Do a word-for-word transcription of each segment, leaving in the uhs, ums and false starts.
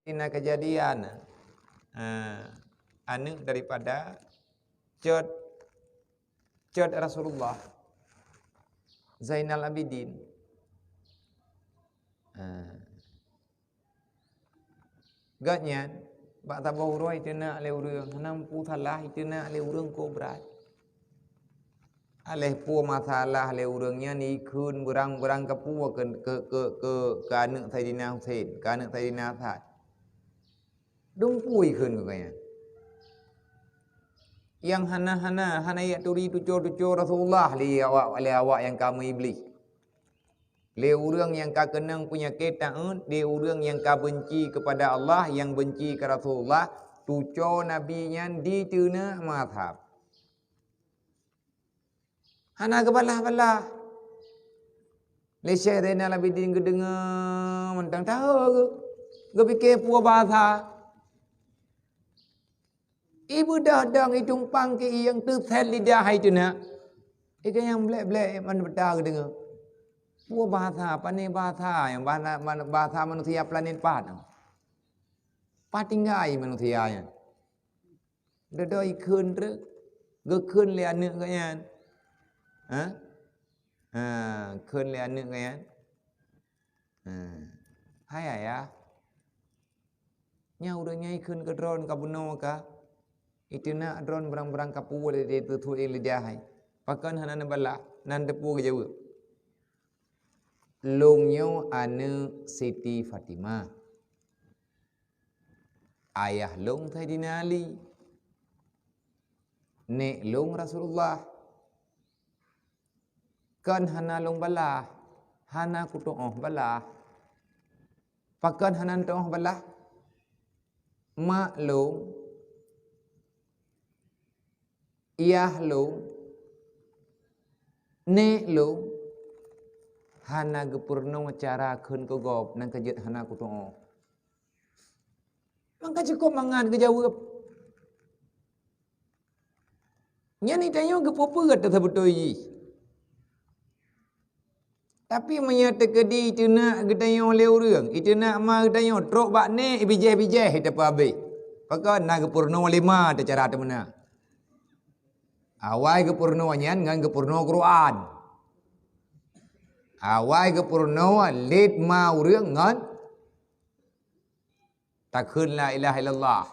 Na keujadian, eh, aneuk daripada cot, cot Rasulullah, Zainal Abidin. Eh, gobnyan bak saboh uroe iteunak lé ureuëng, hana muphom salah, iteunak lé ureuëng kobrat. Aléh peue masalah lé ureuëng nyan ikheun beurang-beurang keu peue keu, keu, keu, keu, keu aneuk Saidina Husein, keu aneuk Saidina Hasan. Dum peue ikheun keu gobnyan. Nyang hana-hana, hana jak turi tuco-tuco Rasulullah lé awak, lé awak nyang ka meu-Iblih. Lé ureuëng nyang ka keunong peunyakét taát, lé ureuëng nyang ka beunci keupada Allah, nyang beunci keu Rasulullah, tuco Nabi nyan diteunak mazhab. Hana geubalah-balah. Lé Syekh Zainal Abidin geudeungoe mantong tahu geu-, geupike peue bahasa. Ibeudôh dong itumpang keu iyong teusét lidah hai teunak. Ika nyang blek-blek man beuta geudeungoe. Peue bahasa, pane bahasa nyang bahasa, bahasa manusia planet pat. Pat tinggai manusia nyan. Dodo ikheun treuk, geukheun lé aneuk geuh nyan. Ha? Ha, kheun lé aneuk geuh nyan. Ha. Hai ayah, nyan ureuëng nyang ikheun keu droen ka bunoe ka, iteunak droen beurang-beurang kapeue lé teuthôk lidah hai. Pakon hana neubalah, nan teupeu geujaweueb. Lôn nyoe aneuk Siti Fatimah. Ayah lôn Saidina Ali, nék lôn Rasulullah. Kon hana lôn balah, hana kutuoh balah. Pakon hana tuoh balah? Mak lôn, yah lôn, nék lôn hana geupeurunoe cara kheun keu gob, nyang keu jeuet hana kutuoh. Maka cukôp mangat geujaweueb. Nyan geutanyoe geupeubuet teuh seubeutôi jih. Tapi meunyoe teukeudi iteunak geutanyoe lé ureuëng, iteunak ma geutanyoe trok bak nék bijéh-bijéh teupeu abéh. Pakon na geupeurunoe lé ma teuh cara teumeuna. Awai geupeurunoe nyan ngon geupeurunoe Quran. Awai geupeurunoe lét ma ureuëng ngon takheun la ilaha illallah.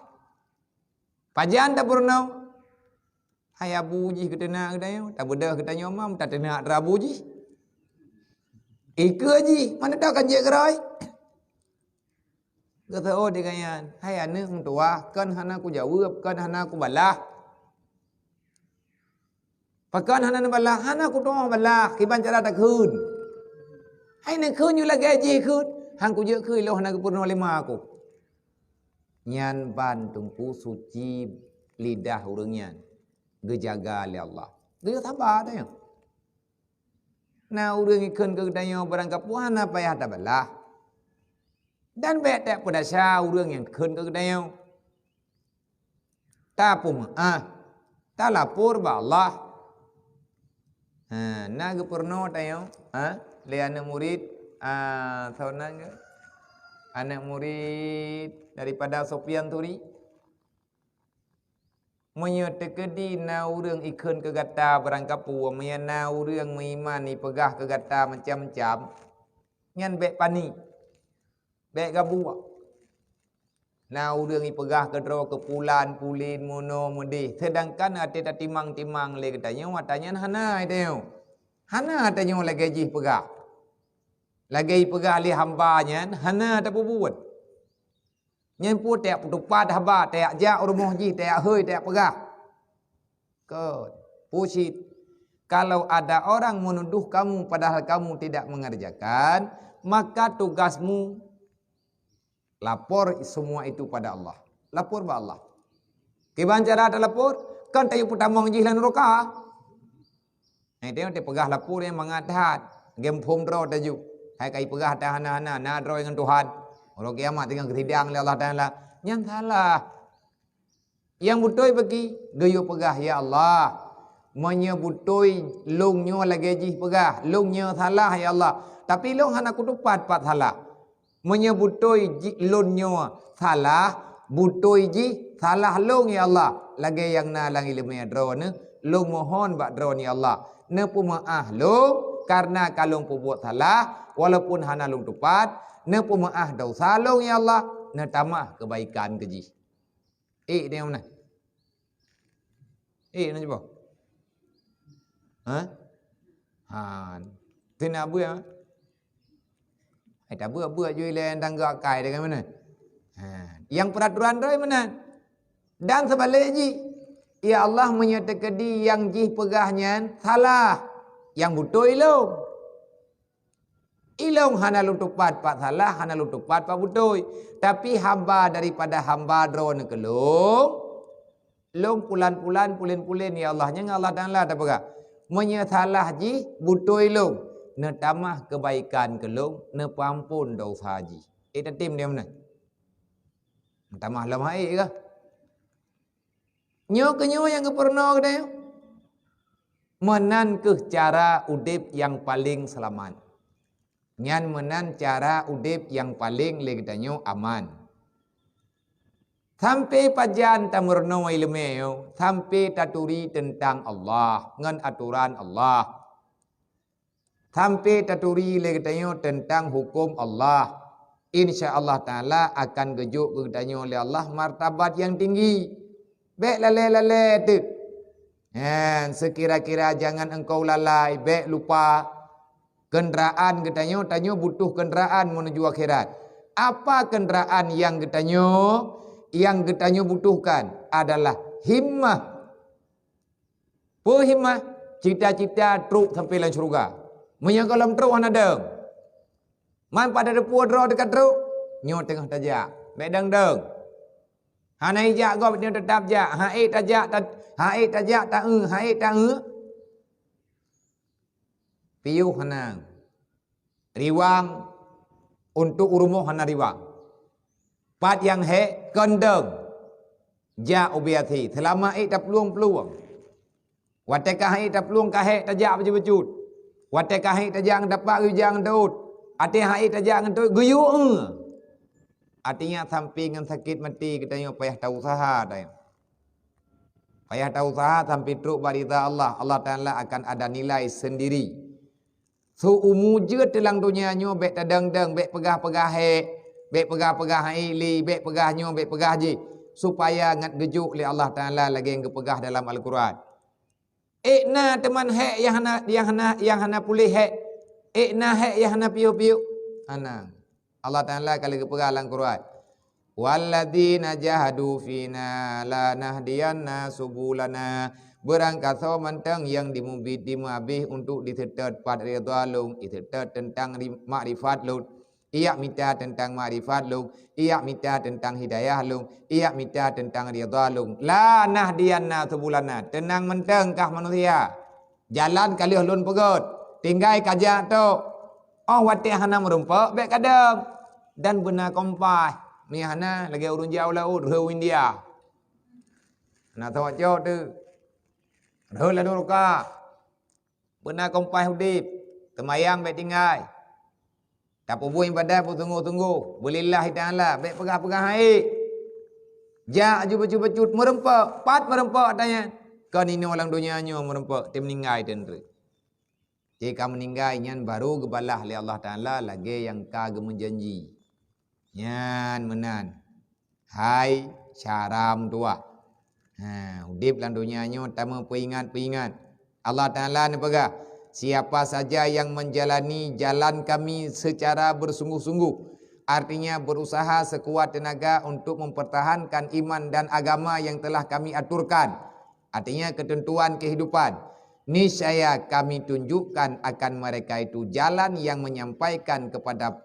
Pajan tapeurunoe? Hai abu jih geuteunak geutanyoe, tabeudôh geutanyoe mam tateunak rabu jih. Ikeue jih, mana tahu kan jeuet keurôi. Geuseuôt di gobnyan, hai aneuk meutuwah, kon hana kujaweueb, kon hana kubalah. Pakon hana neubalah? Hana kutuoh balah, kiban cara takheun. Hai neukheun nyoe lagée jih kheun, han kujeuet kheun lôn hana geupeurunoe lé ma ku. Nyan ban teungku suci lidah ureuëng nyan, geujaga lé Allah. Geuyue saba tanyoe. Na ureuëng ikheun keu geutanyoe barang kapeue hana payah tabalah. Dan bék tapeudasya ureuëng nyang kheun keu geutanyoe. Tapeumeuáh, talapor bak Allah. Ha, na geupeurunoe tanyoe, ha, lé aneuk murit, a, soe nan geuh? Aneuk murit daripada Sufyan Tsauri. Meunyoe teukeudi na ureuëng ikheun keu gata barang kapeue, meunyoe na ureuëng meuiman ipeugah keu gata macam-macam, nyan bék panik, bék gabuek. Na ureuëng ipeugah keudroe keu pulan, pulen, meunoe, meudeh, seudangkan até tatimang-timang lé geutanyoe, ata nyan hana geutanyoe. Hana tanyoe lagée jih peugah. Lagée ipeugah lé hamba nyan, hana tapeubuet. Nyan peue tajak peutupat haba, tajak jak u rumoh jih, tajak hôi, tajak peugah. Kon, peue cit, kalau ada orang menuduh kamu padahal kamu tidak mengerjakan, maka tugasmu lapor semua itu pada Allah. Lapor bak Allah. Kiban cara talapor, kan tayue peutamong jih lam nuraka. Hai teuh, teupeugah lapor nyang mangat that. Geuphom droe taju. Hai ka ipeugah that hana-hana, na droe ngon Tuhan. Uroe kiamat teungoh geusidang lé Allah Taala. Nyan salah. Nyang beutôi bagi, geuyue peugah, "Ya Allah, meunyoe beutôi lôn nyoe lagée jih peugah, lôn nyoe salah, ya Allah. Tapi lôn hana kutupat pat salah." Meunyoe beutôi jih lôn nyoe salah, beutôi jih salah lôn, ya Allah. Lagée nyang na lam iéleumé droeneuh, lôn mohon bak Droeneuh, ya Allah, neupeumeuáh lôn kareuna ka lôn peubuet salah, walaupun hana lôn tupat, neupeumeuáh desya lôn, ya Allah, neutamah keubaikan keu jih. Ék deh meunan. Ék na cuba. Ha? Ha. Teunak beuet. Hai tabeuet-beuet ju ilée tangga akai dengan meunan. Ha. Yang peraturan droe meunan. Dan sebaliknya, ya Allah, meunyoe teukeudi nyang jih peugah nyan salah, nyang beutôi lôn. Ilôn hana lôn tupat pat salah, hana lôn tupat pat beutôi. Tapi hamba daripada hamba Droeneuh keu lôn, lôn pulan-pulan, pulen-pulen, ya Allah, nyang Allah Taala tapeugah. Meunyoe salah jih, beutôi lôn, neutamah keubaikan keu lôn, neupeuamphon desya jih. Ék tatem dia meunan. Neutamah lom hai kah? Nyoe keuh nyoe nyang geupeurunoe geutanyoe. Meunan keuh cara udeb nyang paleng seulamat. Nyan meunan cara udeb nyang paleng lé geutanyoe aman. Sampai pajan tameurunoe iéleumé nyoe, sampai taturi teuntang Allah ngon atoran Allah. Sampai taturi lé geutanyoe teuntang huköm Allah, insya Allah Taala akan geujok keu geutanyoe lé Allah martabat nyang tinggi. Bék lalée-lalée teuk. Nyan, seukira-kira jangan engkau lalai, bék lupa. Keundraan geutanyoe, tanyoe butuh keundraan menuju akhirat. Apa keundraan nyang geutanyoe, nyang geutanyoe butuhkan adalah himmah. Peue himmah? Cita-cita trok sampai lam syeuruga. Meunyoe gohlom trok hana dong. Man pada teupeu droe teuka trok, nyoe teungoh tajak. Bék dong-dong. Hana ijak gob nyoe teutap jak. Ha ék tajak, ta-, ha ék tajak ta-eu, ha ék ta-eu. Piôh hana. Riwang, untuk u rumoh hana riwang. Pat nyang hék, keundong. Jak ubé até, seulama ék taplueng-plueng. Watée ka han ék taplueng ka hék tajak bacut-bacut. Watée ka han ék tajak ngon tapak geuyue jak ngon teuôt. Até han ék tajak ngon teuôt geuyue. Artinya sampai ngon sakét maté geutanyoe payah tauseuha tanyoe. Payah tauseuha sampai trok bak ridha Allah. Allah Taala akan ada nilai sendiri. Seumu jeuet lam donya nyoe bék tadong-dong, bék peugah-peugah hék, bék peugah-peugah han ék lé, bék peugah nyoe, bék peugah jih, supaya ngat geujok lé Allah Taala lagée nyang geupeugah dalam Al-Quran. Ék na teuma hék nyang hana, nyang hana, nyang hana puléh hék. Ék na hék nyang hana piôh-piôh. Hana. Allah Taala ka lheueh geupeugah lam Quran, "Walladzina jahadu fina lanahdiyannahum subulana." Beurangkasoe mantong nyang dimeubiet dimeuabéh untuk jiseutôt pat ridha Lôn, jiseutôt teuntang ri-, makrifat Lôn, ijak mita teuntang makrifat Lôn, ijak mita teuntang hidayah Lôn, ijak mita teuntang ridha Lôn. "Lanahdiyannahum subulana." Teunang mantong kah manusia. Jalan ka lheueh Lôn peugét, tinggai kajak tok. Óh watée hana meurumpok, bék kadong. Dan beuna kompas, meuhana lagée ureuëng jauh laôt, rhot u India. Na tawacok teuh. Rhot ladôm ruka. Beuna kompas udeb, teumayang bék tinggai. Tapeubuet iébadat beusunggoh-sunggoh, beulillahi ta'ala, bék peugah-peugah han ék. Jak aju bacut-bacut, meurumpok, pat meurumpok ata nyan. Kon inoe lam donya nyoe meurumpok, teumeuninggai teunteuk. Cit ka meuninggai nyan baru geubalah lé Allah Taala lagée nyang ka geumeujanji. Nyan meunan. Hai syara meutuwah. Ha, udeb lam donya nyoe tameupeuingat-peuingat. Allah Taala neupeugah, "Siapa saja yang menjalani jalan Kami secara bersungguh-sungguh, artinya berusaha sekuat tenaga untuk mempertahankan iman dan agama yang telah Kami aturkan, artinya ketentuan kehidupan, niscaya Kami tunjukkan akan mereka itu jalan yang menyampaikan kepada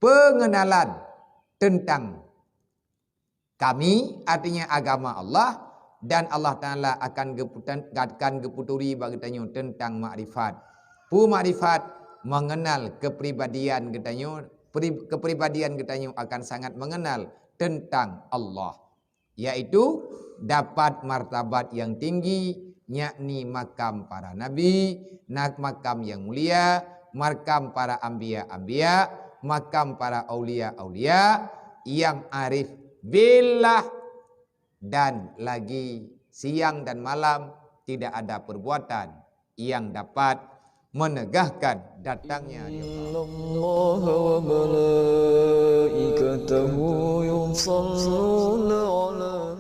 pengenalan tentang Kami, artinya agama Allah, dan Allah Taala akan geupeuten-, akan geuputuri bak geutanyoe tentang makrifat." Peue makrifat? Mengenal kepribadian geutanyoe, pri-, kepribadian geutanyoe akan sangat mengenal tentang Allah, yaitu dapat martabat yang tinggi, yakni makam para nabi, na-, makam yang mulia, makam para anbiya-anbiya, makam para aulia-aulia yang arif billah, dan lagi siang dan malam tidak ada perbuatan yang dapat menegahkan datangnya dia. إن الله وملائكته يصلون على